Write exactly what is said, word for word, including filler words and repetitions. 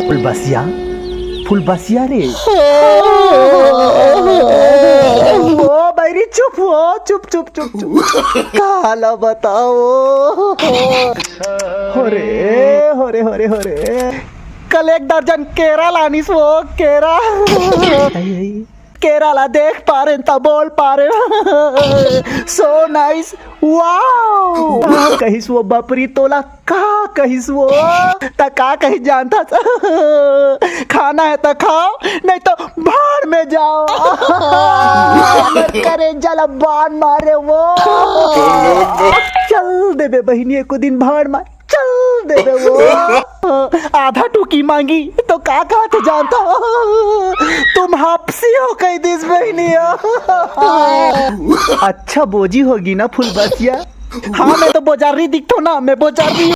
फुलबसिया, फुलबसिया रे। ओ बैरी, चुप हो, चुप, चुप, चुप, चुप। काला बताओ। हो रे, हो रे, हो रे, हो रे। कल एक दर्जन केरा लानिस वो, केरा। केरा ला देख पारेन त बोल पारेन। So nice, wow। कहिस वो बपरी तोला, का कहिस वो? त का कहिस जानथस? खाना है त खाओ, नहीं तो भाड़ में जाओ। हमर करेजा ला बाण मारे वो। चल देबे बहिनी, एको दिन भाड़ मार चल देबे वो। आधा टूकी मांगी तो का कहत जानता? तुम हपसी हो कहि दिस बहिनी। अच्छा बोजी होगी ना फुलबसिया? हाँ, मैं तो बोजारी दिखथो ना, मैं बोजारी।